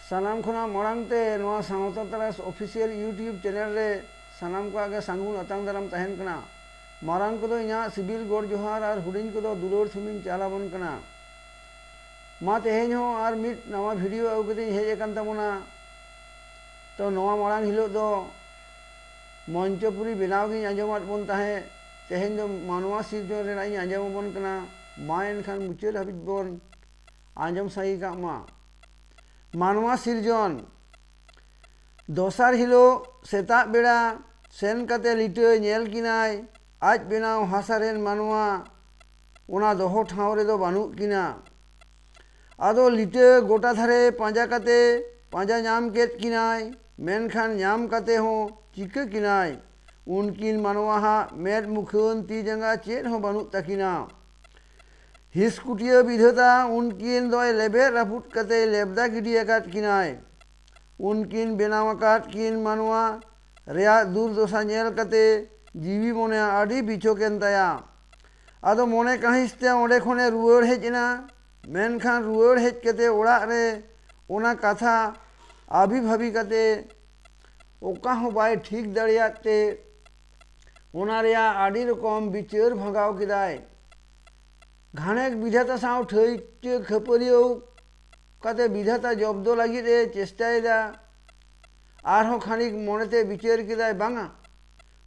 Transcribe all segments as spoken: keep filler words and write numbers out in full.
ᱥᱟᱱᱟᱢ ᱠᱷᱚᱱᱟᱜ ᱢᱟᱲᱟᱝ ᱛᱮ ᱱᱚᱣᱟ ᱥᱟᱶᱛᱟ ᱛᱟᱨᱟᱥ ᱚᱯᱷᱤᱥᱤᱭᱟᱞ YouTube ᱪᱮᱱᱮᱞ ᱨᱮ ᱥᱟᱱᱟᱢ ᱠᱚᱣᱟᱜ ᱜᱮ ᱥᱟᱹᱜᱩᱱ ᱟᱛᱟᱝ ᱫᱟᱨᱟᱢ ᱛᱟᱦᱮᱱ ᱠᱟᱱᱟ᱾ ᱢᱟᱨᱟᱝ ᱠᱚᱫᱚ ᱤᱧᱟᱹᱜ ᱥᱤᱵᱤᱞ ᱜᱚᱰ ᱡᱚᱦᱟᱨ ᱟᱨ ᱦᱩᱰᱤᱧ ᱠᱚᱫᱚ ᱫᱩᱞᱟᱹᱲ ᱛᱷᱩᱢᱤᱧ ᱪᱟᱞ ᱟᱵᱚᱱ ᱠᱟᱱᱟ᱾ ᱢᱟ ᱛᱮᱦᱮᱧ ᱦᱚᱸ ᱟᱨ ᱢᱤᱫ ᱱᱟᱣᱟ ᱵᱷᱤᱰᱤᱭᱳ ᱟᱹᱜᱩ ᱠᱟᱛᱮᱧ ᱦᱮᱡ ᱟᱠᱟᱱ ᱛᱟᱵᱚᱱᱟ᱾ ᱛᱚ ᱱᱚᱣᱟ ᱢᱟᱲᱟᱝ ᱦᱤᱞᱳᱜ ᱫᱚ ᱢᱚᱧᱪᱚᱯᱩᱨᱤ ᱵᱮᱱᱟᱣ ᱜᱤᱧ ᱟᱸᱡᱚᱢᱟᱫ ᱵᱚᱱ ᱛᱟᱦᱮᱸᱫ, ᱛᱮᱦᱮᱧ ᱫᱚ ᱢᱟᱱᱣᱟ ᱥᱤᱨᱡᱚᱱ ᱨᱮᱱᱟᱜ ᱤᱧ ᱟᱸᱡᱚᱢ ᱟᱵᱚᱱ ᱠᱟᱱᱟ᱾ ᱢᱟ ᱮᱱᱠᱷᱟᱱ ᱢᱩᱪᱟᱹᱫ ᱦᱟᱹᱵᱤᱡ ᱵᱚᱱ ᱟᱸᱡᱚᱢ ᱥᱟᱸᱜᱮ ᱠᱟᱜ ᱢᱟ᱾ ᱢᱟᱱᱣᱟ ᱥᱤᱨᱡᱚᱱ᱾ ᱫᱚᱥᱟᱨ ᱦᱤᱞᱳᱜ ᱥᱮᱛᱟᱜ ᱵᱮᱲᱟ ᱥᱮᱱ ᱠᱟᱛᱮ ᱞᱤᱴᱟᱹ ᱧᱮᱞ ᱠᱤᱱᱟᱭ, ᱟᱡ ᱵᱮᱱᱟᱣ ᱦᱟᱥᱟ ᱨᱮᱱ ᱢᱟᱱᱣᱟ ᱚᱱᱟ ᱫᱚᱦᱚ ᱴᱷᱟᱶ ᱨᱮᱫᱚ ᱵᱟᱹᱱᱩᱜ ᱠᱤᱱᱟ᱾ ᱟᱫᱚ ᱞᱤᱴᱟᱹ ᱜᱚᱴᱟ ᱫᱷᱟᱨᱮ ᱯᱟᱸᱡᱟ ᱠᱟᱛᱮ ᱯᱟᱸᱡᱟ ᱧᱟᱢ ᱠᱮᱫ ᱠᱤᱱᱟᱭ, ᱢᱮᱱᱠᱷᱟᱱ ᱧᱟᱢ ᱠᱟᱛᱮ ᱦᱚᱸ ᱪᱤᱠᱟᱹ ᱠᱤᱱᱟᱭ? ᱩᱱᱠᱤᱱ ᱢᱟᱱᱣᱟ ᱦᱟᱜ ᱢᱮᱫ ᱢᱩᱠᱷᱟᱹᱱ ᱛᱤ ᱡᱟᱸᱜᱟ ᱪᱮᱫ ᱦᱚᱸ ᱵᱟᱹᱱᱩᱜ ᱛᱟᱹᱠᱤᱱᱟ᱾ ᱦᱤᱥᱠᱩᱴᱤᱭᱟᱹ ᱵᱤᱫᱷᱟᱹᱛᱟ ᱩᱱᱠᱤᱱ ᱫᱚᱭ ᱞᱮᱵᱮᱫ ᱨᱟᱹᱯᱩᱫ ᱠᱟᱛᱮ ᱞᱮᱵᱫᱟ ᱜᱤᱰᱤ ᱟᱠᱟᱫ ᱠᱤᱱᱟᱭ᱾ ᱩᱱᱠᱤᱱ ᱵᱮᱱᱟᱣ ᱟᱠᱟᱫ ᱠᱤᱱ ᱢᱟᱱᱣᱟ ᱨᱮᱭᱟᱜ ᱫᱩᱨᱫᱚᱥᱟ ᱧᱮᱞ ᱠᱟᱛᱮ ᱡᱤᱣᱤ ᱢᱚᱱᱮ ᱟᱹᱰᱤ ᱵᱤᱪᱷᱳᱠ ᱮᱱ ᱛᱟᱭᱟ᱾ ᱟᱫᱚ ᱢᱚᱱᱮ ᱠᱟᱹᱦᱤᱥ ᱛᱮ ᱚᱸᱰᱮ ᱠᱷᱚᱱᱮ ᱨᱩᱣᱟᱹᱲ ᱦᱮᱡ ᱮᱱᱟ᱾ ᱢᱮᱱᱠᱷᱟᱱ ᱨᱩᱣᱟᱹᱲ ᱦᱮᱡ ᱠᱟᱛᱮ ᱚᱲᱟᱜ ᱨᱮ ᱚᱱᱟ ᱠᱟᱛᱷᱟ ᱟᱹᱵᱤ ᱵᱷᱟᱹᱵᱤ ᱠᱟᱛᱮ ᱚᱠᱟ ᱦᱚᱸ ᱵᱟᱭ ᱴᱷᱤᱠ ᱫᱟᱲᱮᱭᱟᱫ ᱛᱮ ᱚᱱᱟ ᱨᱮᱭᱟᱜ ᱟᱹᱰᱤ ᱨᱚᱠᱚᱢ ᱵᱤᱪᱟᱹᱨ ᱵᱷᱟᱜᱟᱣ ᱠᱮᱫᱟᱭ᱾ ᱜᱷᱟᱱᱮᱠ ᱵᱤᱫᱷᱟᱛᱟ ᱥᱟᱶ ᱴᱷᱟᱹᱭᱪᱟᱹ ᱠᱷᱟᱹᱯᱟᱹᱨᱤᱭᱟᱹᱣ ᱠᱟᱛᱮ ᱵᱤᱫᱷᱟᱛᱟ ᱡᱚᱵᱫᱚ ᱞᱟᱹᱜᱤᱫ ᱮ ᱪᱮᱥᱴᱟᱭᱮᱫᱟ᱾ ᱟᱨᱦᱚᱸ ᱠᱷᱟᱹᱱᱤᱠ ᱢᱚᱱᱮᱛᱮ ᱵᱤᱪᱟᱹᱨ ᱠᱮᱫᱟᱭ, ᱵᱟᱝᱟ,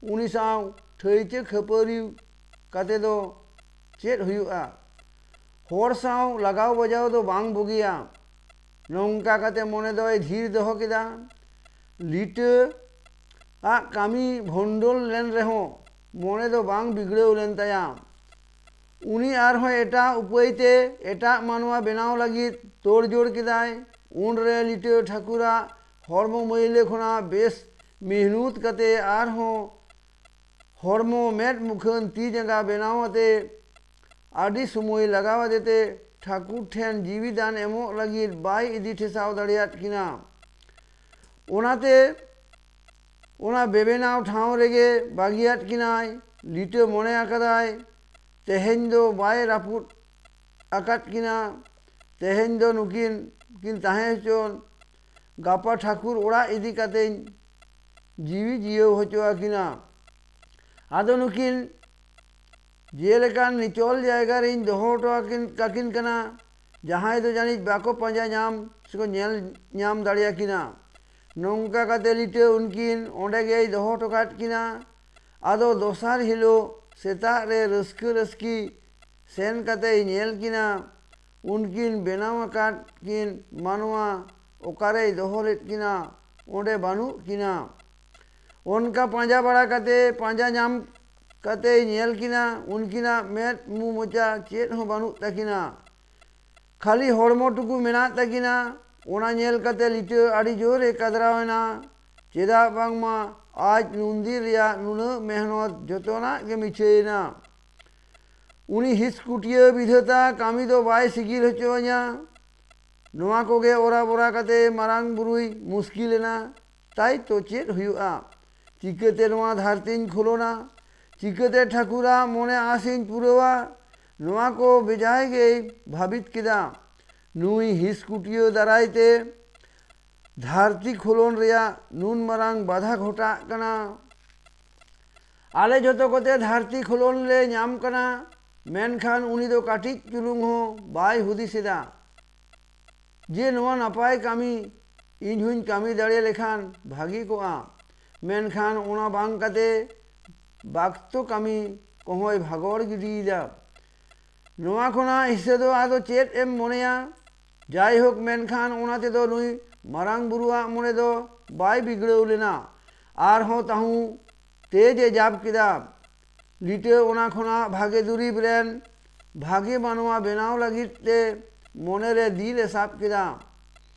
ᱩᱱᱤ ᱥᱟᱶ ᱴᱷᱟᱹᱭᱪᱟᱹ ᱠᱷᱟᱹᱯᱟᱹᱨᱤ ᱠᱟᱛᱮ ᱫᱚ ᱪᱮᱫ ᱦᱩᱭᱩᱜᱼᱟ? ᱦᱚᱲ ᱥᱟᱶ ᱞᱟᱜᱟᱣ ᱵᱟᱡᱟᱣ ᱫᱚ ᱵᱟᱝ ᱵᱩᱜᱤᱭᱟ᱾ ᱱᱚᱝᱠᱟ ᱠᱟᱛᱮ ᱢᱚᱱᱮ ᱫᱚᱭ ᱫᱷᱤᱨ ᱫᱚᱦᱚ ᱠᱮᱫᱟ᱾ ᱞᱤᱴᱟᱹ ᱟᱜ ᱠᱟᱹᱢᱤ ᱵᱷᱚᱱᱰᱚᱞ ᱞᱮᱱ ᱨᱮᱦᱚᱸ ᱢᱚᱱᱮ ᱫᱚ ᱵᱟᱝ ᱵᱤᱜᱽᱲᱟᱹᱣ ᱞᱮᱱ ᱛᱟᱭᱟ᱾ ᱩᱱᱤ ᱟᱨᱦᱚᱸ ᱮᱴᱟᱜ ᱩᱯᱟᱹᱭ ᱛᱮ ᱮᱴᱟᱜ ᱢᱟᱱᱣᱟ ᱵᱮᱱᱟᱣ ᱞᱟᱹᱜᱤᱫ ᱛᱳᱲᱡᱳᱲ ᱠᱮᱫᱟᱭ᱾ ᱩᱱᱨᱮ ᱞᱤᱴᱟᱹ ᱴᱷᱟᱹᱠᱩᱨᱟᱜ ᱦᱚᱲᱢᱚ ᱢᱟᱹᱭᱞᱟᱹ ᱠᱷᱚᱱᱟᱜ ᱵᱮᱥ ᱢᱤᱦᱱᱩᱛ ᱠᱟᱛᱮ ᱟᱨᱦᱚᱸ ᱦᱚᱲᱢᱚ ᱢᱮᱫ ᱢᱩᱠᱷᱟᱹᱱ ᱛᱤ ᱡᱟᱸᱜᱟ ᱵᱮᱱᱟᱣ ᱟᱛᱮ ᱟᱹᱰᱤ ᱥᱚᱢᱚᱭ ᱞᱟᱜᱟᱣ ᱟᱫᱮᱛᱮ ᱴᱷᱟᱹᱠᱩᱨ ᱴᱷᱮᱱ ᱡᱤᱣᱤ ᱫᱟᱱ ᱮᱢᱚᱜ ᱞᱟᱹᱜᱤᱫ ᱵᱟᱭ ᱤᱫᱤ ᱴᱷᱮᱥᱟᱣ ᱫᱟᱲᱮᱭᱟᱫ ᱠᱤᱱᱟ᱾ ᱚᱱᱟᱛᱮ ᱚᱱᱟ ᱵᱮᱵᱮᱱᱟᱣ ᱴᱷᱟᱶ ᱨᱮᱜᱮ ᱵᱟᱹᱜᱤᱭᱟᱫ ᱠᱤᱱᱟᱭ᱾ ᱞᱤᱴᱟᱹ ᱢᱚᱱᱮ ᱟᱠᱟᱫᱟᱭ, ᱛᱮᱦᱮᱧ ᱫᱚ ᱵᱟᱭ ᱨᱟᱹᱯᱩᱫ ᱟᱠᱟᱫ ᱠᱤᱱᱟ, ᱛᱮᱦᱮᱧ ᱫᱚ ᱱᱩᱠᱤᱱ ᱠᱤᱱ ᱛᱟᱦᱮᱸ ᱦᱚᱪᱚᱱ᱾ ᱜᱟᱯᱟ ᱴᱷᱟᱹᱠᱩᱨ ᱚᱲᱟᱜ ᱤᱫᱤ ᱠᱟᱛᱮᱧ ᱡᱤᱣᱤ ᱡᱤᱭᱟᱹᱣ ᱦᱚᱪᱚ ᱟᱹᱠᱤᱱᱟ᱾ ᱟᱫᱚ ᱱᱩᱠᱤᱱ ᱡᱮᱞᱮᱠᱟᱱ ᱱᱤᱪᱚᱞ ᱡᱟᱭᱜᱟ ᱨᱮᱧ ᱫᱚᱦᱚ ᱦᱚᱴᱚ ᱟᱹᱠᱤᱱ ᱠᱟᱹᱠᱤᱱ ᱠᱟᱱᱟ, ᱡᱟᱦᱟᱸᱭ ᱫᱚ ᱡᱟᱹᱱᱤᱡ ᱵᱟᱠᱚ ᱯᱟᱸᱡᱟ ᱧᱟᱢ ᱥᱮᱠᱚ ᱧᱮᱞ ᱧᱟᱢ ᱫᱟᱲᱮᱭᱟᱠᱤᱱᱟ᱾ ᱱᱚᱝᱠᱟ ᱠᱟᱛᱮ ᱞᱤᱴᱟᱹ ᱩᱱᱠᱤᱱ ᱚᱸᱰᱮ ᱜᱮᱭ ᱫᱚᱦᱚ ᱦᱚᱴᱚ ᱠᱟᱫ ᱠᱤᱱᱟ᱾ ᱟᱫᱚ ᱫᱚᱥᱟᱨ ᱦᱤᱞᱳᱜ ᱥᱮᱛᱟᱜ ᱨᱮ ᱨᱟᱹᱥᱠᱟᱹ ᱨᱟᱹᱥᱠᱤ ᱥᱮᱱ ᱠᱟᱛᱮᱭ ᱧᱮᱞ ᱠᱤᱱᱟ, ᱩᱱᱠᱤᱱ ᱵᱮᱱᱟᱣ ᱟᱠᱟᱫ ᱠᱤᱱ ᱢᱟᱱᱣᱟ ᱚᱠᱟᱨᱮᱭ ᱫᱚᱦᱚ ᱞᱮᱫ ᱠᱤᱱᱟ, ᱚᱸᱰᱮ ᱵᱟᱹᱱᱩᱜ ᱠᱤᱱᱟ᱾ ᱚᱱᱠᱟ ᱯᱟᱸᱡᱟ ᱵᱟᱲᱟ ᱠᱟᱛᱮ, ᱯᱟᱸᱡᱟ ᱧᱟᱢ ᱠᱟᱛᱮᱭ ᱧᱮᱞ ᱠᱤᱱᱟ, ᱩᱱᱠᱤᱱᱟᱜ ᱢᱮᱫ ᱢᱩ ᱢᱚᱪᱟ ᱪᱮᱫ ᱦᱚᱸ ᱵᱟᱹᱱᱩᱜ ᱛᱟᱹᱠᱤᱱᱟ, ᱠᱷᱟᱹᱞᱤ ᱦᱚᱲᱢᱚ ᱴᱩᱠᱩ ᱢᱮᱱᱟᱜ ᱛᱟᱹᱠᱤᱱᱟ᱾ ᱚᱱᱟ ᱧᱮᱞ ᱠᱟᱛᱮ ᱞᱤᱴᱟᱹ ᱟᱹᱰᱤ ᱡᱳᱨᱮ ᱠᱟᱫᱨᱟᱣ ᱮᱱᱟ, ᱪᱮᱫᱟᱜ ᱵᱟᱝᱢᱟ ᱟᱡ ᱱᱩᱱᱫᱤᱱ ᱨᱮᱭᱟᱜ ᱱᱩᱱᱟᱹᱜ ᱢᱮᱦᱱᱚᱛ ᱡᱚᱛᱚᱱᱟᱜ ᱜᱮ ᱢᱤᱪᱷᱟᱹᱭᱮᱱᱟ᱾ ᱩᱱᱤ ᱦᱤᱥ ᱠᱩᱴᱤᱭᱟᱹ ᱵᱤᱫᱷᱟᱹᱛᱟ ᱠᱟᱹᱢᱤ ᱫᱚ ᱵᱟᱭ ᱥᱤᱜᱤᱞ ᱦᱚᱪᱚᱣᱟᱹᱧᱟ᱾ ᱱᱚᱣᱟ ᱠᱚᱜᱮ ᱚᱨᱟ ᱵᱚᱨᱟ ᱠᱟᱛᱮ ᱢᱟᱨᱟᱝ ᱵᱩᱨᱩᱭ ᱢᱩᱥᱠᱤᱞ ᱮᱱᱟ᱾ ᱛᱟᱭ ᱛᱚ ᱪᱮᱫ ᱦᱩᱭᱩᱜᱼᱟ? ᱪᱤᱠᱟᱹᱛᱮ ᱱᱚᱣᱟ ᱫᱷᱟᱹᱨᱛᱤᱧ ᱠᱷᱚᱞᱚᱱᱟ? ᱪᱤᱠᱟᱹᱛᱮ ᱴᱷᱟᱹᱠᱩᱨᱟᱜ ᱢᱚᱱᱮ ᱟᱥᱤᱧ ᱯᱩᱨᱟᱹᱣᱟ? ᱱᱚᱣᱟ ᱠᱚ ᱵᱮᱡᱟᱭ ᱜᱮᱭ ᱵᱷᱟᱹᱵᱤᱛ ᱠᱮᱫᱟ᱾ ᱱᱩᱭ ᱦᱤᱥ ᱠᱩᱴᱤᱭᱟᱹ ᱫᱟᱨᱟᱭ ᱛᱮ ᱫᱷᱟᱹᱨᱛᱤ ᱠᱷᱚᱞᱚᱱ ᱨᱮᱭᱟᱜ ᱱᱩᱱ ᱢᱟᱨᱟᱝ ᱵᱟᱫᱷᱟ ᱜᱷᱚᱴᱟᱜ ᱠᱟᱱᱟ᱾ ᱟᱞᱮ ᱡᱚᱛᱚ ᱠᱚᱛᱮ ᱫᱷᱟᱹᱨᱛᱤ ᱠᱷᱚᱞᱚᱱ ᱞᱮ ᱧᱟᱢ ᱠᱟᱱᱟ, ᱢᱮᱱᱠᱷᱟᱱ ᱩᱱᱤ ᱫᱚ ᱠᱟᱹᱴᱤᱡ ᱪᱩᱞᱩᱝ ᱦᱚᱸ ᱵᱟᱭ ᱦᱩᱫᱤᱥ ᱮᱫᱟ ᱡᱮ ᱱᱚᱣᱟ ᱱᱟᱯᱟᱭ ᱠᱟᱹᱢᱤ ᱤᱧ ᱦᱚᱸᱧ ᱠᱟᱹᱢᱤ ᱫᱟᱲᱮ ᱞᱮᱠᱷᱟᱱ ᱵᱷᱟᱹᱜᱤ ᱠᱚᱜᱼᱟ, ᱢᱮᱱᱠᱷᱟᱱ ᱚᱱᱟ ᱵᱟᱝ ᱠᱟᱛᱮ ᱵᱟᱠᱛᱚ ᱠᱟᱹᱢᱤ ᱠᱚᱦᱚᱸᱭ ᱵᱷᱟᱜᱚᱲ ᱜᱤᱰᱤᱭᱮᱫᱟ᱾ ᱱᱚᱣᱟ ᱠᱷᱚᱱᱟᱜ ᱦᱤᱥᱟᱹ ᱫᱚ ᱟᱫᱚ ᱪᱮᱫ ᱮᱢ ᱢᱚᱱᱮᱭᱟ? ᱡᱟᱭᱦᱳᱠ, ᱢᱮᱱᱠᱷᱟᱱ ᱚᱱᱟ ᱛᱮᱫᱚ ᱱᱩᱭ ᱢᱟᱨᱟᱝ ᱵᱩᱨᱩᱣᱟᱜ ᱢᱚᱱᱮ ᱫᱚ ᱵᱟᱭ ᱵᱤᱜᱽᱲᱟᱹᱣ ᱞᱮᱱᱟ᱾ ᱟᱨᱦᱚᱸ ᱛᱟᱦᱩᱸ ᱛᱮᱡ ᱮ ᱡᱟᱯ ᱠᱮᱫᱟ᱾ ᱞᱤᱴᱟᱹ ᱚᱱᱟ ᱠᱷᱚᱱᱟᱜ ᱵᱷᱟᱜᱮ ᱫᱩᱨᱤᱵ ᱨᱮᱱ ᱵᱷᱟᱜᱮ ᱢᱟᱱᱣᱟ ᱵᱮᱱᱟᱣ ᱞᱟᱹᱜᱤᱫ ᱛᱮ ᱢᱚᱱᱮᱨᱮ ᱫᱤᱞ ᱮ ᱥᱟᱵ ᱠᱮᱫᱟ᱾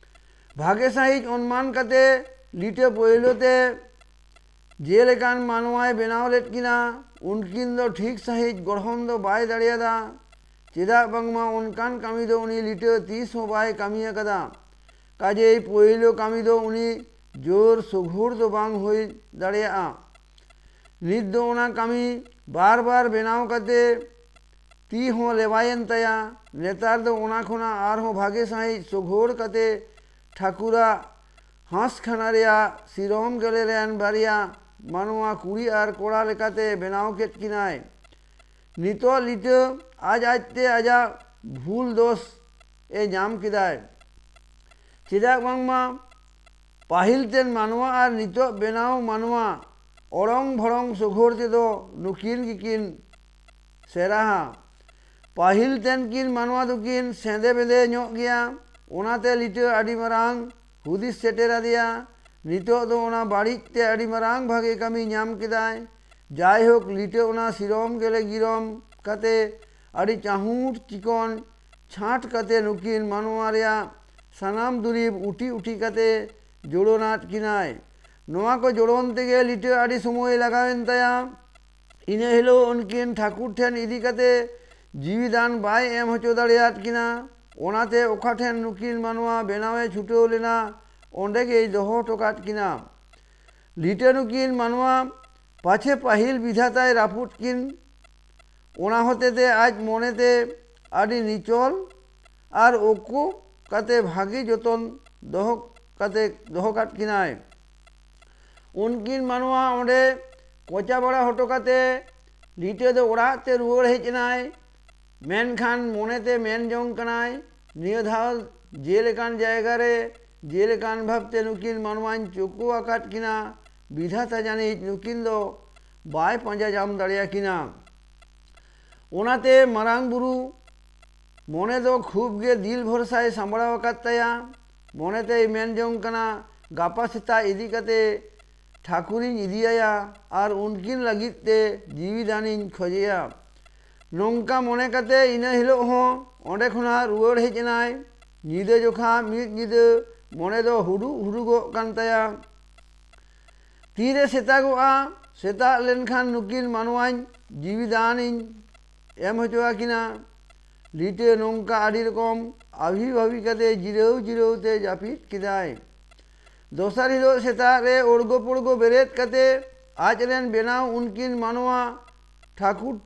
ᱵᱷᱟᱜᱮ ᱥᱟᱺᱦᱤᱡ ᱚᱱᱢᱟᱱ ᱠᱟᱛᱮ ᱞᱤᱴᱟᱹ ᱯᱳᱭᱞᱳ ᱛᱮ ᱡᱮᱞᱮᱠᱟᱱ ᱢᱟᱱᱣᱟᱭ ᱵᱮᱱᱟᱣ ᱞᱮᱫ ᱠᱤᱱᱟ, ᱩᱱᱠᱤᱱ ᱫᱚ ᱴᱷᱤᱠ ᱥᱟᱺᱦᱤᱡ ᱜᱚᱲᱦᱚᱱ ᱫᱚ ᱵᱟᱭ ᱫᱟᱲᱮᱭᱟᱫᱟ᱾ ᱪᱮᱫᱟᱜ ᱵᱟᱝᱢᱟ ᱚᱱᱠᱟᱱ ᱠᱟᱹᱢᱤ ᱫᱚ ᱩᱱᱤ ᱞᱤᱴᱟᱹ ᱛᱤᱥ ᱦᱚᱸ ᱵᱟᱭ ᱠᱟᱹᱢᱤ ᱟᱠᱟᱫᱟ᱾ ᱠᱟᱡᱮᱭ ᱯᱳᱭᱞᱳ ᱠᱟᱹᱢᱤ ᱫᱚ ᱩᱱᱤ ᱡᱳᱨ ᱥᱚᱜᱷᱳᱨ ᱫᱚ ᱵᱟᱝ ᱦᱩᱭ ᱫᱟᱲᱮᱭᱟᱜᱼᱟ᱾ ᱱᱤᱛ ᱫᱚ ᱚᱱᱟ ᱠᱟᱹᱢᱤ ᱵᱟᱨ ᱵᱟᱨ ᱵᱮᱱᱟᱣ ᱠᱟᱛᱮ ᱛᱤ ᱦᱚᱸ ᱞᱮᱣᱟᱭᱮᱱ ᱛᱟᱭᱟ᱾ ᱱᱮᱛᱟᱨ ᱫᱚ ᱚᱱᱟ ᱠᱷᱚᱱᱟᱜ ᱟᱨᱦᱚᱸ ᱵᱷᱟᱜᱮ ᱥᱟᱺᱦᱤᱡ ᱥᱚᱜᱷᱳᱲ ᱠᱟᱛᱮ ᱴᱷᱟᱹᱠᱩᱨᱟᱜ ᱦᱟᱸᱥᱠᱷᱟᱱᱟ ᱨᱮᱭᱟᱜ ᱥᱤᱨᱚᱢ ᱜᱮᱞᱮ ᱨᱮᱱ ᱵᱟᱨᱭᱟ ᱢᱟᱱᱣᱟ ᱠᱩᱲᱤ ᱟᱨ ᱠᱚᱲᱟ ᱞᱮᱠᱟᱛᱮ ᱵᱮᱱᱟᱣ ᱠᱮᱫ ᱠᱤᱱᱟᱭ᱾ ᱱᱤᱛᱚᱜ ᱞᱤᱴᱟᱹ ᱟᱡ ᱟᱡᱛᱮ ᱟᱡᱟᱜ ᱵᱷᱩᱞ ᱫᱳᱥ ᱮ ᱧᱟᱢ ᱠᱮᱫᱟᱭ᱾ ᱪᱮᱫᱟᱜ ᱵᱟᱝᱢᱟ ᱯᱟᱹᱦᱤᱞ ᱛᱮᱱ ᱢᱟᱱᱣᱟ ᱟᱨ ᱱᱤᱛᱚᱜ ᱵᱮᱱᱟᱣ ᱢᱟᱱᱣᱟ ᱚᱲᱚᱝ ᱵᱷᱚᱲᱚᱝ ᱥᱚᱜᱷᱚᱨ ᱛᱮᱫᱚ ᱱᱩᱠᱤᱱ ᱜᱮᱠᱤᱱ ᱥᱮᱨᱟᱦᱟ᱾ ᱯᱟᱹᱦᱤᱞ ᱛᱮᱱ ᱠᱤᱱ ᱢᱟᱱᱣᱟ ᱫᱚᱠᱤᱱ ᱥᱮᱸᱫᱮ ᱵᱮᱸᱫᱮ ᱧᱚᱜ ᱜᱮᱭᱟ, ᱚᱱᱟᱛᱮ ᱞᱤᱴᱟᱹ ᱟᱹᱰᱤ ᱢᱟᱨᱟᱝ ᱦᱩᱫᱤᱥ ᱥᱮᱴᱮᱨ ᱟᱫᱮᱭᱟ᱾ ᱱᱤᱛᱚᱜ ᱫᱚ ᱚᱱᱟ ᱵᱟᱹᱲᱤᱡ ᱛᱮ ᱟᱹᱰᱤ ᱢᱟᱨᱟᱝ ᱵᱷᱟᱜᱮ ᱠᱟᱹᱢᱤ ᱧᱟᱢ ᱠᱮᱫᱟᱭ᱾ ᱡᱟᱭᱦᱳᱠ, ᱞᱤᱴᱟᱹ ᱚᱱᱟ ᱥᱤᱨᱚᱢ ᱜᱮᱞᱮ ᱜᱤᱨᱚᱢ ᱠᱟᱛᱮ ᱟᱹᱰᱤ ᱪᱟᱹᱦᱩᱸᱴ ᱪᱤᱠᱚᱱ ᱪᱷᱟᱸᱴ ᱠᱟᱛᱮ ᱱᱩᱠᱤᱱ ᱢᱟᱱᱣᱟ ᱨᱮᱭᱟᱜ ᱥᱟᱱᱟᱢ ᱫᱩᱨᱤᱵᱽ ᱩᱴᱤ ᱩᱴᱤ ᱠᱟᱛᱮ ᱡᱳᱲᱳᱱᱟᱫ ᱠᱤᱱᱟᱭ᱾ ᱱᱚᱣᱟ ᱠᱚ ᱡᱳᱲᱳᱱ ᱛᱮᱜᱮ ᱞᱤᱴᱟᱹ ᱟᱹᱰᱤ ᱥᱚᱢᱚᱭ ᱞᱟᱜᱟᱣᱮᱱ ᱛᱟᱭᱟ᱾ ᱤᱱᱟᱹ ᱦᱤᱞᱳᱜ ᱩᱱᱠᱤᱱ ᱴᱷᱟᱹᱠᱩᱨ ᱴᱷᱮᱱ ᱤᱫᱤ ᱠᱟᱛᱮ ᱡᱤᱣᱤ ᱫᱟᱱ ᱵᱟᱭ ᱮᱢ ᱦᱚᱪᱚ ᱫᱟᱲᱮᱭᱟᱫ ᱠᱤᱱᱟ᱾ ᱚᱱᱟᱛᱮ ᱚᱠᱟ ᱴᱷᱮᱱ ᱱᱩᱠᱤᱱ ᱢᱟᱱᱣᱟ ᱵᱮᱱᱟᱣᱮ ᱪᱷᱩᱴᱟᱹᱣ ᱞᱮᱱᱟ, ᱚᱸᱰᱮ ᱜᱮᱭ ᱫᱚᱦᱚ ᱦᱚᱴᱚ ᱠᱟᱫ ᱠᱤᱱᱟ᱾ ᱞᱤᱴᱟᱹ ᱱᱩᱠᱤᱱ ᱢᱟᱱᱣᱟ ᱯᱟᱪᱷᱮ ᱯᱟᱹᱦᱤᱞ ᱵᱤᱫᱷᱟᱛᱟᱭ ᱨᱟᱹᱯᱩᱫ ᱠᱤᱱ, ᱚᱱᱟ ᱦᱚᱛᱮᱛᱮ ᱟᱡ ᱢᱚᱱᱮᱛᱮ ᱟᱹᱰᱤ ᱱᱤᱪᱚᱞ ᱟᱨ ᱳᱠᱳ ᱠᱟᱛᱮ ᱵᱷᱟᱹᱜᱤ ᱡᱚᱛᱚᱱ ᱫᱚᱦᱚ ᱠᱟᱛᱮ ᱫᱚᱦᱚ ᱠᱟᱫ ᱠᱤᱱᱟᱭ᱾ ᱩᱱᱠᱤᱱ ᱢᱟᱱᱣᱟ ᱚᱸᱰᱮ ᱠᱚᱪᱟ ᱵᱟᱲᱟ ᱦᱚᱴᱚ ᱠᱟᱛᱮ ᱞᱤᱴᱟᱹ ᱫᱚ ᱚᱲᱟᱜ ᱛᱮ ᱨᱩᱣᱟᱹᱲ ᱦᱮᱡ ᱮᱱᱟᱭ᱾ ᱢᱮᱱᱠᱷᱟᱱ ᱢᱚᱱᱮᱛᱮ ᱢᱮᱱ ᱡᱚᱝ ᱠᱟᱱᱟᱭ, ᱱᱤᱭᱟᱹ ᱫᱷᱟᱣ ᱡᱮᱞᱮᱠᱟᱱ ᱡᱟᱭᱜᱟ ᱨᱮ ᱡᱮᱞᱮᱠᱟᱱ ᱵᱷᱟᱵᱽᱛᱮ ᱱᱩᱠᱤᱱ ᱢᱟᱱᱣᱟᱧ ᱪᱳᱠᱳ ᱟᱠᱟᱫ ᱠᱤᱱᱟ, ᱵᱤᱫᱷᱟᱛᱟ ᱡᱟᱹᱱᱤᱡ ᱱᱩᱠᱤᱱ ᱫᱚ ᱵᱟᱭ ᱯᱟᱸᱡᱟ ᱧᱟᱢ ᱫᱟᱲᱮᱭᱟᱠᱤᱱᱟ᱾ ᱚᱱᱟᱛᱮ ᱢᱟᱨᱟᱝ ᱵᱩᱨᱩ ᱢᱚᱱᱮ ᱫᱚ ᱠᱷᱩᱵ ᱜᱮ ᱫᱤᱞ ᱵᱷᱚᱨᱥᱟᱭ ᱥᱟᱢᱵᱲᱟᱣ ᱟᱠᱟᱫ ᱛᱟᱭᱟ᱾ ᱢᱚᱱᱮᱛᱮᱭ ᱢᱮᱱ ᱡᱚᱝ ᱠᱟᱱᱟ, ᱜᱟᱯᱟ ᱥᱮᱛᱟᱜ ᱤᱫᱤ ᱠᱟᱛᱮ ᱴᱷᱟᱹᱠᱩᱨᱤᱧ ᱤᱫᱤᱭᱟᱭᱟ ᱟᱨ ᱩᱱᱠᱤᱱ ᱞᱟᱹᱜᱤᱫ ᱛᱮ ᱡᱤᱣᱤ ᱫᱟᱱᱤᱧ ᱠᱷᱚᱡᱮᱭᱟ᱾ ᱱᱚᱝᱠᱟ ᱢᱚᱱᱮ ᱠᱟᱛᱮ ᱤᱱᱟᱹ ᱦᱤᱞᱳᱜ ᱦᱚᱸ ᱚᱸᱰᱮ ᱠᱷᱚᱱᱟᱜ ᱨᱩᱣᱟᱹᱲ ᱦᱮᱡ ᱮᱱᱟᱭ᱾ ᱧᱤᱫᱟᱹ ᱡᱚᱠᱷᱟ ᱢᱤᱫ ᱧᱤᱫᱟᱹ ᱢᱚᱱᱮ ᱫᱚ ᱦᱩᱰᱩᱜ ᱦᱩᱰᱩᱜᱚᱜ ᱠᱟᱱ ᱛᱟᱭᱟ᱾ ᱛᱤᱨᱮ ᱥᱮᱛᱟᱜᱚᱜᱼᱟ, ᱥᱮᱛᱟᱜ ᱞᱮᱱᱠᱷᱟᱱ ᱱᱩᱠᱤᱱ ᱢᱟᱱᱣᱟᱧ ᱡᱤᱣᱤ ᱫᱟᱱᱤᱧ ᱮᱢ ᱦᱚᱪᱚ ᱟᱹᱠᱤᱱᱟ᱾ ᱞᱤᱴᱟᱹ ᱱᱚᱝᱠᱟ ᱟᱹᱰᱤ ᱨᱚᱠᱚᱢ ᱟᱹᱵᱷᱤ ᱵᱷᱟᱹᱵᱤ ᱠᱟᱛᱮ ᱡᱤᱨᱟᱹᱣ ᱡᱤᱨᱟᱹᱣ ᱛᱮ ᱡᱟᱹᱯᱤᱫ ᱠᱮᱫᱟᱭ᱾ ᱫᱚᱥᱟᱨ ᱦᱤᱞᱳᱜ ᱥᱮᱛᱟᱜ ᱨᱮ ᱳᱲᱜᱳ ᱯᱳᱲᱜᱳ ᱵᱮᱨᱮᱫ ᱠᱟᱛᱮ ᱟᱡ ᱨᱮᱱ ᱵᱮᱱᱟᱣ ᱩᱱᱠᱤᱱ ᱢᱟᱱᱣᱟ ᱴᱷᱟᱹᱠᱩᱨ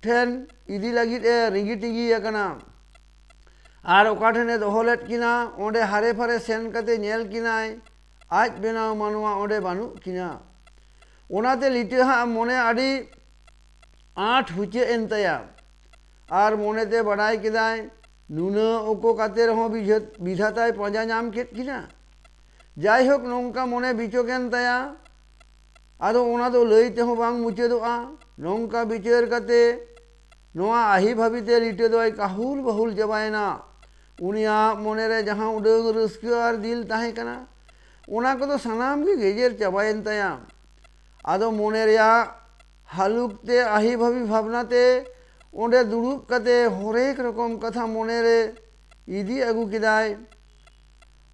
ᱴᱷᱮᱱ ᱤᱫᱤ ᱞᱟᱹᱜᱤᱫ ᱮ ᱨᱤᱸᱜᱤ ᱴᱤᱸᱜᱤ ᱟᱠᱟᱱᱟ᱾ ᱟᱨ ᱚᱠᱟ ᱴᱷᱮᱱᱮ ᱫᱚᱦᱚ ᱞᱮᱫ ᱠᱤᱱᱟ, ᱚᱸᱰᱮ ᱦᱟᱨᱮ ᱯᱷᱟᱨᱮ ᱥᱮᱱ ᱠᱟᱛᱮ ᱧᱮᱞ ᱠᱤᱱᱟᱭ᱾ ᱟᱡ ᱵᱮᱱᱟᱣ ᱢᱟᱱᱣᱟ ᱚᱸᱰᱮ ᱵᱟᱹᱱᱩᱜ ᱠᱤᱱᱟ᱾ ᱚᱱᱟᱛᱮ ᱞᱤᱴᱟᱹ ᱦᱟᱜ ᱢᱚᱱᱮ ᱟᱹᱰᱤ ᱟᱸᱴ ᱦᱩᱪᱟᱹᱜ ᱮᱱ ᱛᱟᱭᱟ᱾ ᱟᱨ ᱢᱚᱱᱮᱛᱮ ᱵᱟᱰᱟᱭ ᱠᱮᱫᱟᱭ, ᱱᱩᱱᱟᱹᱜ ᱚᱠᱚ ᱠᱟᱛᱮ ᱨᱮᱦᱚᱸ ᱵᱤᱡᱷᱟᱹ- ᱵᱤᱫᱷᱟᱛᱟᱭ ᱯᱟᱸᱡᱟ ᱧᱟᱢ ᱠᱮᱫ ᱠᱤᱱᱟ᱾ ᱡᱟᱭᱦᱳᱠ, ᱱᱚᱝᱠᱟ ᱢᱚᱱᱮ ᱵᱤᱪᱚᱠ ᱮᱱ ᱛᱟᱭᱟ᱾ ᱟᱫᱚ ᱚᱱᱟ ᱫᱚ ᱞᱟᱹᱭ ᱛᱮᱦᱚᱸ ᱵᱟᱝ ᱢᱩᱪᱟᱹᱫᱚᱜᱼᱟ᱾ ᱱᱚᱝᱠᱟ ᱵᱤᱪᱟᱹᱨ ᱠᱟᱛᱮ ᱱᱚᱣᱟ ᱟᱹᱦᱤ ᱵᱷᱟᱹᱵᱤᱛᱮ ᱞᱤᱴᱟᱹ ᱫᱚᱭ ᱠᱟᱹᱦᱩᱞ ᱵᱟᱹᱦᱩᱞ ᱪᱟᱵᱟᱭᱮᱱᱟ᱾ ᱩᱱᱤᱭᱟᱜ ᱢᱚᱱᱮᱨᱮ ᱡᱟᱦᱟᱸ ᱩᱰᱟᱹᱝ ᱨᱟᱹᱥᱠᱟᱹ ᱟᱨ ᱫᱤᱞ ᱛᱟᱦᱮᱸ ᱠᱟᱱᱟ, ᱚᱱᱟ ᱠᱚᱫᱚ ᱥᱟᱱᱟᱢ ᱜᱮ ᱜᱮᱡᱮᱨ ᱪᱟᱵᱟᱭᱮᱱ ᱛᱟᱭᱟ᱾ ᱟᱫᱚ ᱢᱚᱱᱮ ᱨᱮᱭᱟᱜ ᱦᱟᱞᱩᱠ ᱛᱮ, ᱟᱹᱦᱤ ᱵᱷᱟᱹᱵᱤ ᱵᱷᱟᱵᱽᱱᱟ ᱛᱮ ᱚᱸᱰᱮ ᱫᱩᱲᱩᱵ ᱠᱟᱛᱮ ᱦᱚᱨᱮᱠ ᱨᱚᱠᱚᱢ ᱠᱟᱛᱷᱟ ᱢᱚᱱᱮ ᱨᱮ ᱤᱫᱤ ᱟᱹᱜᱩ ᱠᱮᱫᱟᱭ᱾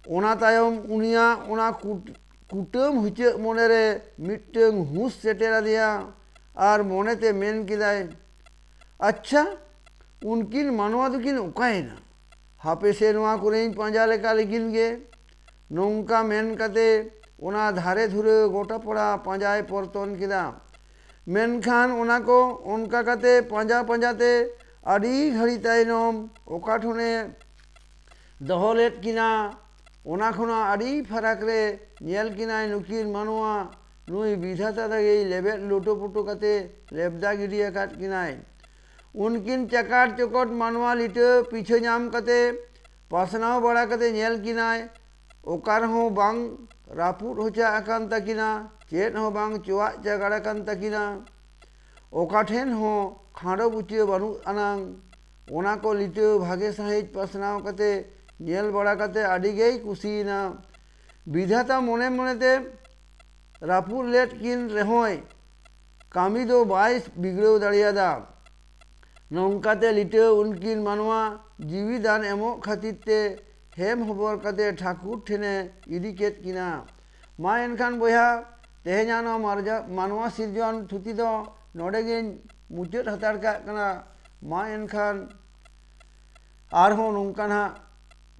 ᱚᱱᱟ ᱛᱟᱭᱚᱢ ᱩᱱᱤᱭᱟᱜ ᱚᱱᱟ ᱠᱩᱴ- ᱠᱩᱴᱟᱹᱢ ᱦᱩᱪᱟᱹᱜ ᱢᱚᱱᱮ ᱨᱮ ᱢᱤᱫᱴᱟᱹᱝ ᱦᱩᱸᱥ ᱥᱮᱴᱮᱨ ᱟᱫᱮᱭᱟ ᱟᱨ ᱢᱚᱱᱮᱛᱮ ᱢᱮᱱ ᱠᱮᱫᱟᱭ, ᱟᱪᱪᱷᱟ, ᱩᱱᱠᱤᱱ ᱢᱟᱱᱣᱟ ᱫᱚᱠᱤᱱ ᱚᱠᱟᱭᱮᱱᱟ? ᱦᱟᱯᱮ ᱥᱮ, ᱱᱚᱣᱟ ᱠᱚᱨᱮᱧ ᱯᱟᱸᱡᱟ ᱞᱮᱠᱟ ᱞᱮᱠᱤᱱ ᱜᱮ᱾ ᱱᱚᱝᱠᱟ ᱢᱮᱱ ᱠᱟᱛᱮ ᱚᱱᱟ ᱫᱷᱟᱨᱮ ᱫᱷᱩᱨᱟᱹ ᱜᱚᱴᱟ ᱯᱟᱲᱟ ᱯᱟᱸᱡᱟᱭ ᱯᱚᱨᱛᱚᱱ ᱠᱮᱫᱟ᱾ ᱢᱮᱱᱠᱷᱟᱱ ᱚᱱᱟ ᱠᱚ ᱚᱱᱠᱟ ᱠᱟᱛᱮ ᱯᱟᱸᱡᱟ ᱯᱟᱸᱡᱟ ᱛᱮ ᱟᱹᱰᱤ ᱜᱷᱟᱹᱲᱤ ᱛᱟᱭᱱᱚᱢ ᱚᱠᱟ ᱴᱷᱚᱱᱮ ᱫᱚᱦᱚ ᱞᱮᱫ ᱠᱤᱱᱟ, ᱚᱱᱟ ᱠᱷᱚᱱᱟᱜ ᱟᱹᱰᱤ ᱯᱷᱟᱨᱟᱠ ᱨᱮ ᱧᱮᱞ ᱠᱤᱱᱟᱭ ᱱᱩᱠᱤᱱ ᱢᱟᱱᱣᱟ᱾ ᱱᱩᱭ ᱵᱤᱫᱷᱟᱛᱟ ᱫᱟᱜᱮᱭ ᱞᱮᱵᱮᱫ ᱞᱩᱴᱩ ᱯᱩᱴᱩ ᱠᱟᱛᱮ ᱞᱮᱵᱫᱟ ᱜᱤᱰᱤ ᱟᱠᱟᱫ ᱠᱤᱱᱟᱭ᱾ ᱩᱱᱠᱤᱱ ᱪᱟᱠᱟᱴ ᱪᱚᱠᱚᱴ ᱢᱟᱱᱣᱟ ᱞᱤᱴᱟᱹ ᱯᱤᱪᱷᱟᱹ ᱧᱟᱢ ᱠᱟᱛᱮ ᱯᱟᱥᱱᱟᱣ ᱵᱟᱲᱟ ᱠᱟᱛᱮ ᱧᱮᱞ ᱠᱤᱱᱟᱭ, ᱚᱠᱟ ᱨᱮᱦᱚᱸ ᱵᱟᱝ ᱨᱟᱹᱯᱩᱫ ᱦᱚᱪᱟ ᱟᱠᱟᱱ ᱛᱟᱹᱠᱤᱱᱟ, ᱪᱮᱫ ᱦᱚᱸ ᱵᱟᱝ ᱪᱚᱣᱟᱜ ᱪᱟᱜᱟᱲ ᱟᱠᱟᱱ ᱛᱟᱹᱠᱤᱱᱟ᱾ ᱚᱠᱟ ᱴᱷᱮᱱ ᱦᱚᱸ ᱠᱷᱟᱸᱰᱚ ᱵᱩᱪᱟᱹ ᱵᱟᱹᱱᱩᱜ ᱟᱱᱟᱝ᱾ ᱚᱱᱟ ᱠᱚ ᱞᱤᱴᱟᱹ ᱵᱷᱟᱜᱮ ᱥᱟᱺᱦᱤᱡ ᱯᱟᱥᱱᱟᱣ ᱠᱟᱛᱮ ᱧᱮᱞ ᱵᱟᱲᱟ ᱠᱟᱛᱮ ᱟᱹᱰᱤ ᱜᱮᱭ ᱠᱩᱥᱤᱭᱮᱱᱟ᱾ ᱵᱤᱫᱷᱟᱛᱟ ᱢᱚᱱᱮ ᱢᱚᱱᱮᱛᱮ ᱨᱟᱹᱯᱩᱫ ᱞᱮᱫ ᱠᱤᱱ ᱨᱮᱦᱚᱸᱭ, ᱠᱟᱹᱢᱤ ᱫᱚ ᱵᱟᱭ ᱵᱤᱜᱽᱲᱟᱹᱣ ᱫᱟᱲᱮᱭᱟᱫᱟ᱾ ᱱᱚᱝᱠᱟᱛᱮ ᱞᱤᱴᱟᱹ ᱩᱱᱠᱤᱱ ᱢᱟᱱᱣᱟ ᱡᱤᱣᱤ ᱫᱟᱱ ᱮᱢᱚᱜ ᱠᱷᱟᱹᱛᱤᱨ ᱛᱮ ᱦᱮᱢ ᱦᱚᱵᱚᱨ ᱠᱟᱛᱮ ᱴᱷᱟᱹᱠᱩᱨ ᱴᱷᱮᱱᱮ ᱤᱫᱤ ᱠᱮᱫ ᱠᱤᱱᱟ᱾ ᱢᱟ ᱮᱱᱠᱷᱟᱱ ᱵᱚᱭᱦᱟ, ᱛᱮᱦᱮᱧᱟᱜ ᱱᱚᱣᱟ ᱢᱟᱨᱡᱟ- ᱢᱟᱱᱣᱟ ᱥᱤᱨᱡᱚᱱ ᱛᱷᱩᱛᱤ ᱫᱚ ᱱᱚᱰᱮ ᱜᱤᱧ ᱢᱩᱪᱟᱹᱫ ᱦᱟᱛᱟᱲ ᱠᱟᱜ ᱠᱟᱱᱟ᱾ ᱢᱟ ᱮᱱᱠᱷᱟᱱ ᱟᱨᱦᱚᱸ ᱱᱚᱝᱠᱟ ᱱᱟᱦᱟᱜ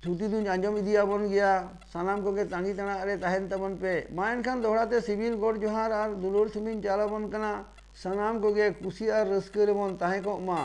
ᱛᱷᱩᱛᱤ ᱫᱩᱧ ᱟᱸᱡᱚᱢ ᱤᱫᱤᱭᱟᱵᱚᱱ ᱜᱮᱭᱟ᱾ ᱥᱟᱱᱟᱢ ᱠᱚᱜᱮ ᱛᱟᱺᱜᱤ ᱛᱟᱲᱟᱜ ᱨᱮ ᱛᱟᱦᱮᱱ ᱛᱟᱵᱚᱱ ᱯᱮ᱾ ᱢᱟ ᱮᱱᱠᱷᱟᱱ ᱫᱚᱦᱲᱟ ᱛᱮ ᱥᱤᱵᱤᱞ ᱜᱚᱰ ᱡᱚᱦᱟᱨ ᱟᱨ ᱫᱩᱞᱟᱹᱲ ᱥᱩᱢᱤᱧ ᱪᱟᱞ ᱟᱵᱚᱱ ᱠᱟᱱᱟ᱾ ᱥᱟᱱᱟᱢ ᱠᱚᱜᱮ ᱠᱩᱥᱤ ᱟᱨ ᱨᱟᱹᱥᱠᱟᱹ ᱨᱮᱵᱚᱱ ᱛᱟᱦᱮᱸ ᱠᱚᱜ ᱢᱟ᱾